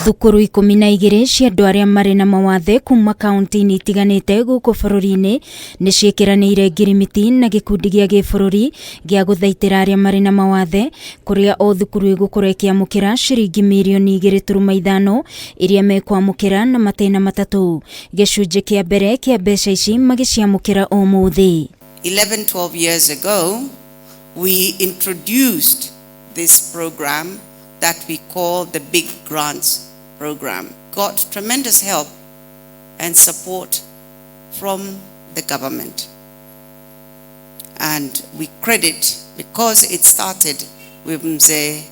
Thukuru 12 cia andũ arĩa marĩ na mawathe kuma kaunti-inĩ itiganĩte gũkũ bũrũri-inĩ nĩ ciĩkĩranĩire ngirimiti na gĩkundi gĩa gĩbũrũri gĩa gũthaitĩra arĩa marĩ na mawathe, kũrĩa o thukuru ĩgũkorwo ĩkĩamũkĩra ciringi mirioni 2.5 iria mekwamũkĩra na matĩna matatũ. Gĩcunjĩ kĩa mbere kĩa mbeca ici magĩciamũkĩra ũmũthĩ. 11, 12 years ago, we introduced this program that we call the Big Grants Program. Got tremendous help and support from the government. And we credit, because it started with Mzee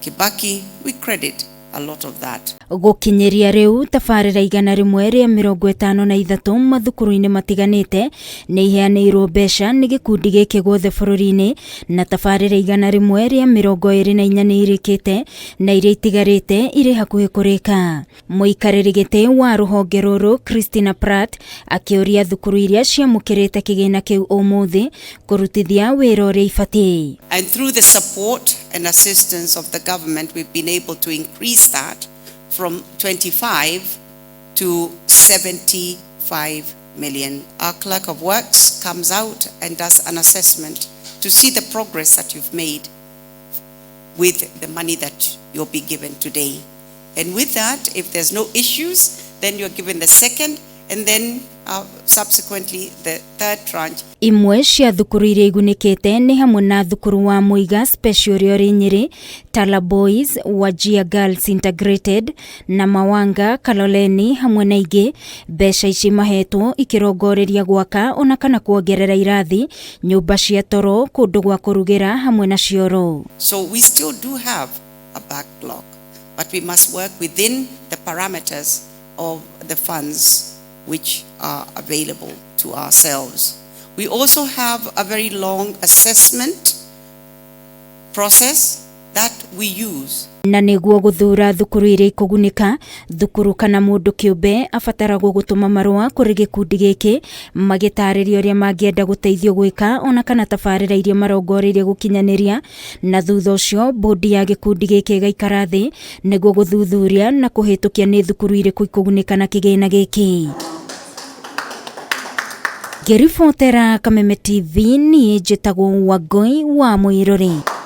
Kibaki, we credit a lot of that. Gũkinyĩria rĩu, tabarĩra 153 mathukuru-inĩ matiganĩte nĩ iheanĩirwo mbeca nĩ gĩkundi gĩkĩ guothe bũrũri-inĩ, na tabarĩra 124 nĩ irĩkĩte na iria itigarĩte irĩ hakuhĩ kũrĩka. Mũikarĩri gĩtĩ wa rũhonge rũrũ, Christina Pratt, akĩũria thukuru iria ciamũkĩrĩte kĩgĩna kĩu ũmũthĩ kũrutithia wĩra ũrĩa ibatiĩ. And through the support and assistance of the government, we've been able to increase that from 25 to 75 million. Our clerk of works comes out and does an assessment to see the progress that you've made with the money that you'll be given today. And with that, if there's no issues, then you're given the second and then subsequently the third tranche. Imwe cia thukuru iria igunĩkĩte nĩ hamwe na thukuru wa Muiga Special ũrĩa ũrĩ Nyĩrĩ, Tala Boys, Wajir Girls Integrated na Mawanga Kaloleni hamwe na ingĩ. Mbeca ici mahetwo ikĩrongoreria gwaka ona kana kuongerera irathi, nyũmba cia toro, kũndũ gwa kũrugĩra hamwe na cioro. So we still do have a backlog, but we must work within the parameters of the funds which are available to ourselves. We also have a very long assessment process that we use. Na nĩguo gũthuura thukuru iria ikũgunĩka, thukuru kana mũndũ kĩũmbe abataragwo gũtũma marũa kũrĩ gĩkundi gĩkĩ magĩtarĩria ũrĩa mangĩenda gũteithio gwĩka ona kana tabarĩra iria marongoreirie gũkinyanĩria, na thutha ũcio bodi ya gĩkundi gĩkĩ ĩgaikara thĩ nĩguo gũthuthuria na kũhĩtũkia nĩ thukuru irĩkũ ikũgunĩka na kĩgĩna gĩkĩ. Ngĩribotera Kameme TV, niĩ njĩtagwo Wangũi wa Mũirũrĩ.